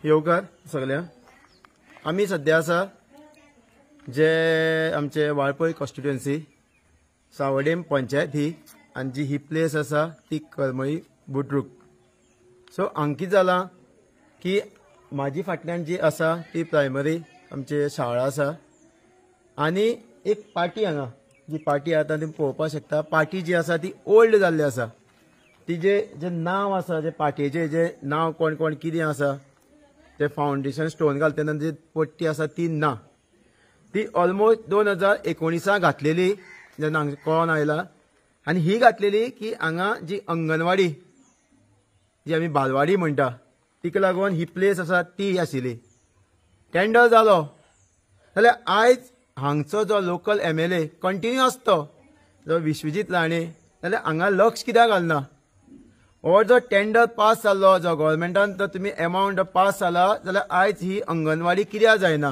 येवकार सगळ्यांक. आमी सद्या आसा जे आमचे वाळपय कॉन्स्टिट्युएन्सी सावडेम पंचायत ही आनी जी ही प्लेस आसा ती करमळी बुद्रुक. सो हांगा कितें जालां की म्हाजी फाटल्यान जी आसा ती प्रायमरी आमची शाळा आसा आनी एक पाटी हांगा जी पाटी आतां तुमी पळोवपाक शकता. पाटी जी आसा ती ओल्ड जाल्ली आसा. तिजे जे नांव आसा जे पाटयेचें जे नांव कोण कोण कितें आसा ते फावंडेशन स्टोन घालता तेन्ना जी पट्टी आसा ती ना. ती ऑलमोस्ट 2019 घातलेली जेन्ना हांगा कळोन आयला. आनी ही घातलेली की हांगा जी अंगणवाडी जी आमी बालवाडी म्हणटा तिका लागून ही प्लेस आसा ती आशिल्ली. टेंडर जालो जाल्यार आयज हांगचो जो लोकल MLA continue आसतो जो विश्वजीत राणे जाल्यार हांगा लक्ष कित्याक घालना. हो जो टेंडर पास जाल्लो जो गव्हर्मेंटान तो तुमी एमावंट पास जाला जाल्यार आयज ही अंगणवाडी कित्याक जायना.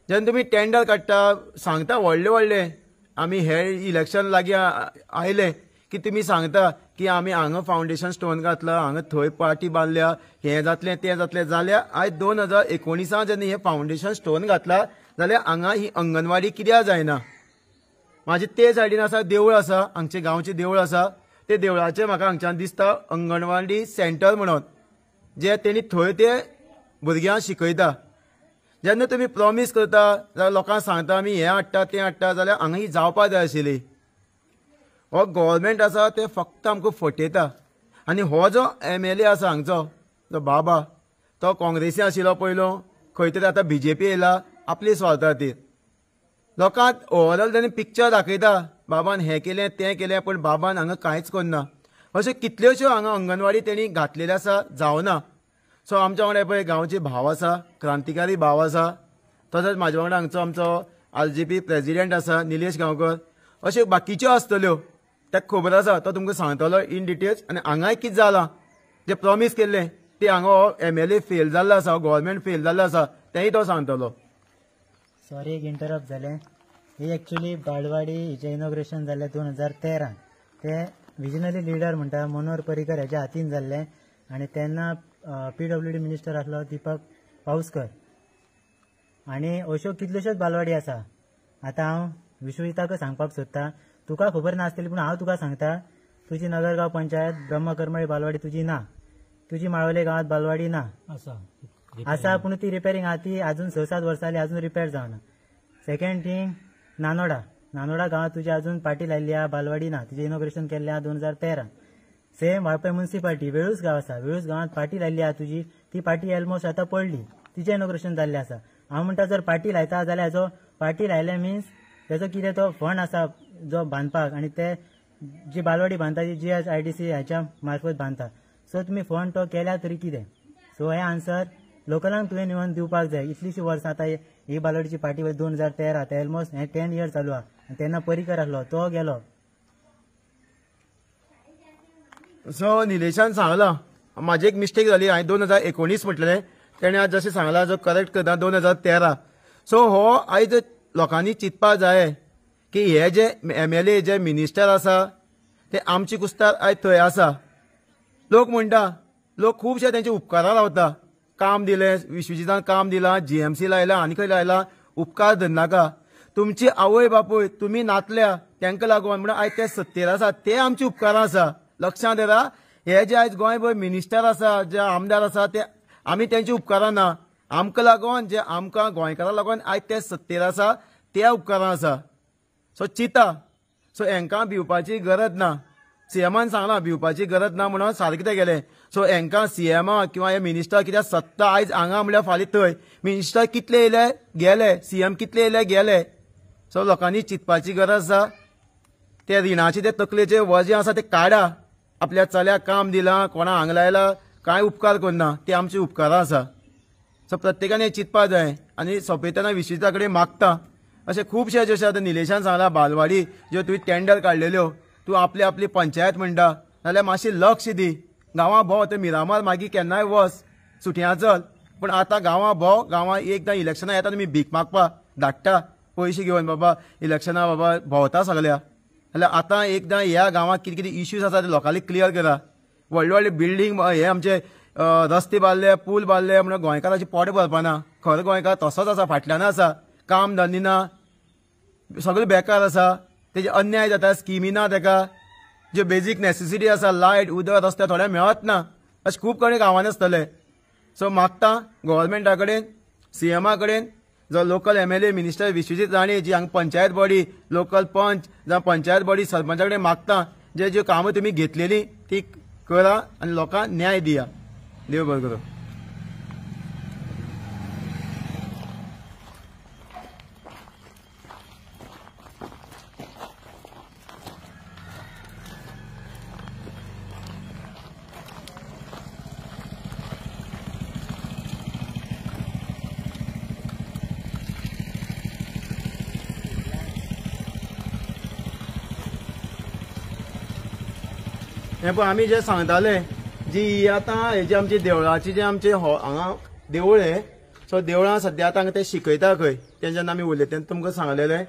जेन्ना तुमी टेंडर काडटा सांगता व्हडले व्हडले आमी हे इलेक्शन लागीं आयले की तुमी सांगता की आमी हांगा फावंडेशन स्टोन घातला हांगा थंय पार्टी बांदल्या हें जातलें तें जातलें. जाल्यार आयज 2019 जेन्ना हें फावंडेशन स्टोन घातला जाल्यार हांगा ही अंगणवाडी कित्याक जायना. म्हाजे ते सायडीन आसा देवूळ आसा हांगचे गांवचें देवूळ आसा ते देवळाचें म्हाका हांगच्यान दिसता अंगणवाडी सेंटर म्हणून जे तेणी थंय ते भुरग्यांक शिकयता. जेन्ना तुमी प्रॉमीस करता जाल्यार लोकांक सांगता आमी हें हाडटा तें हाडटा जाल्यार हांगा ही जावपा जाय आशिल्ली. हो गव्हर्मेंट आसा ते फक्त आमकां फटयता. आनी हो जो MLA आसा हांगचो जो बाबा तो काँग्रेसी आशिल्लो पयलो खंय तरी आतां BJP येयला आपली स्वार्था खातीर लोकांक ओवरऑल तेणी पिक्चर दाखयता बाबान हें केलें तें केलें पूण बाबान हांगा कांयच करना. अश्यो कितल्योश्यो हांगा अंगणवाडी तेणी घातलेल्यो आसा जावना. सो आमच्या वांगडा पळय गांवचे भाव आसा क्रांतिकारी भाव आसा तसोच म्हाज्या वांगडा हांगचो आमचो RGP president आसा निलेश गांवकर अश्यो बाकीच्यो आसतल्यो ताका खबर आसा तो तुमकां सांगतलो इन डिटेल्स. आनी हांगाय कितें जालां जें प्रॉमीस केल्लें तें हांगा हो MLA fail जाल्लो आसा गव्हर्मेंट फेल जाल्लो आसा तेंय तो सांगतलो. सॉरी एक इंटरप्ट जालें. ही एक्चुली बालवाडी हिचें इनॉग्रेशन जाल्लें 2013. ते विजनरी लिडर म्हणटा मनोहर पर्रीकर हेच्या हातीन जाल्लें आनी तेन्ना PWD minister आसलो दीपक पावसकर. आनी अश्यो कितल्योश्योच बालवाडी आसा. आतां हांव विश्वजिताक सांगपाक सोदता तुका खबर नासतली पूण हांव तुका सांगता तुजी नगरगांव पंचायत ब्रह्मकर्मळी बालवाडी तुजी ना, तुजी माळवले गांवांत बालवाडी ना आसा पूण ती रिपेरींग आहा ती अजून 6-7 वर्सां जाली अजून रिपेर जावना. सेकंड थींग नानोडा, नानोडा गांवांत तुजी अजून पाटी लायल्ली आहा बालवाडी ना, तिजें इनॉग्रेशन केल्लें आहा 2013. सेम वाळपय मुन्सिपाल्टी वेळूस गांव आसा, वेळूस गांवांत पाटी लायल्ली आहा तुजी ती पाटी ऑलमोस्ट आतां पडली, तिजें इनॉग्रेशन जाल्लें आसा. हांव म्हणटा जर पाटी लायता जाल्यार हाजो पाटी लायले मिन्स तेजो कितें तो फंड आसा जो बांदपाक आनी ते जी बालवाडी बांदता ती GSIDC हाच्या मार्फत बांदता. सो तुमी फंड तो केल्या तरी कितें. सो हें आन्सर लोकलांक तुवें निवन दिवपाक जाय. इतलीशीं वर्सां आतां ही बालवाडीची पाटी 2013 आतां ऑलमोस्ट हें 10 इयर्स चालू आहा आनी तेन्ना पर्रीकर आसलो तो गेलो. सो निलेशान सांगलां म्हाजी एक मिस्टेक जाली हांवें 2019 म्हटलें तेणें आज जशें सांगलां जो करेक्ट करता 2013. सो हो आयज लोकांनी चिंतपा जाय की हे जे MLA जे मिनिस्टर आसा ते आमची कुस्तार आयज थंय आसा. लोक म्हणटा लोक खुबशे तेंचे उपकारां रावता काम दिलें विश्वजितान काम दिलां GMC लायला आनी खंय लायला उपकार धरनाका. तुमची आवय बापूय तुमी नातल्या तांकां लागून म्हणून आयज ते सत्तेर आसा ते आमची उपकारां आसा. लक्षांत येता हे जे आयज गोंयभर मिनिस्टर आसा जे आमदार आसा ते आमी तेंची उपकारां ना. आमकां लागून जे आमकां गोंयकारां लागून आयज ते सत्तेर आसा ते उपकारां आसा. सो चिंता सो हेंकां भिवपाची गरज ना. CMान सांगलां भिवपाची गरज ना म्हणून सारकें तें गेलें. सो हेंकां CM किंवा हे मिनिस्टर कित्याक सत्ता आयज हांगा म्हणल्यार फाल्यां थंय मिनिस्टर कितले येयले गेले CM कितले येयले गेले. सो लोकांनी चिंतपाची गरज आसा. ते रिणाचे ते तकलेचे वजें आसा ते काडा. आपल्या चल्याक काम दिलां कोणा हांगा लायला कांय उपकार करना ते आमची उपकारां आसा. सो प्रत्येकान हें चिंतपा जाय. आनी सोंपयतना विश्वजिता कडेन मागता अशें खुबशे जशें आतां निलेशान सांगलां बालवाडी ज्यो तुवें टेंडर काडलेल्यो तूं आपली आपली पंचायत म्हणटा जाल्यार मातशें लक्ष दी. गांवां भोंव ते मिरामार मागीर केन्नाय वच सुटयां चल पूण आतां गांवां भोंव गांवां एकदां इलेक्शनां येता तुमी भीक मागपा धाडटा पयशे घेवन बाबा इलेक्शनां बाबा भोंवता सगल्या. जाल्यार आतां एकदां ह्या गांवांत कितें कितें इश्यूज आसा ते लोकांनी क्लियर करा. व्हडले व्हडले बिल्डींग हे आमचे रस्ते बांदले, पूल बांदले म्हणून गोंयकाराचे पोट भरपाना. खरो गोंयकार तसोच आसा, फाटल्यान आसा, काम धंदे ना, सगळे बेकार आसा, तेजे अन्याय जाता, स्किमी ना तेका, ज्यो बेजीक नेसेसिटी आसा लायट, उदक, रस्ते थोडे मेळत ना, अशें खूब कडेन गांवांनी आसतले. सो मागता गव्हर्मेंटा कडेन, सीएमा कडेन, जो local MLA minister Vishwajit Rane जी हांगा पंचायत बॉडी, लोकल पंच जावं पंचायत बॉडी सरपंचा कडेन मागता जे ज्यो कामां तुमी घेतलेली ती करा आनी लोकांक न्याय दिया. देव बरें करूं. हें पळय आमी जे सांगताले जी ही आतां हेजी आमची देवळाची जे आमचे हांगा देवूळ हे, सो देवळां सद्या आतां हांगा ते शिकयता खंय तें जेन्ना आमी उलयता तेन्ना तुमकां सांगलेलें.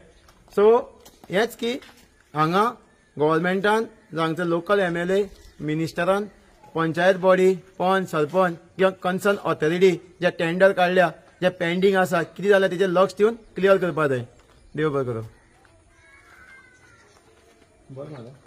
सो हेंच की हांगा गव्हर्मेंटान हांगचे लोकल एमएलए मिनिस्टरान पंचायत बॉडी, पंच, सरपंच किंवा कन्सर्न ऑथॉरिटी जे टेंडर काडल्या, जे पेंडींग आसा कितें जाल्यार तेजेर लक्ष दिवन क्लियर करपाक जाय. देव बरें करूं. बरें.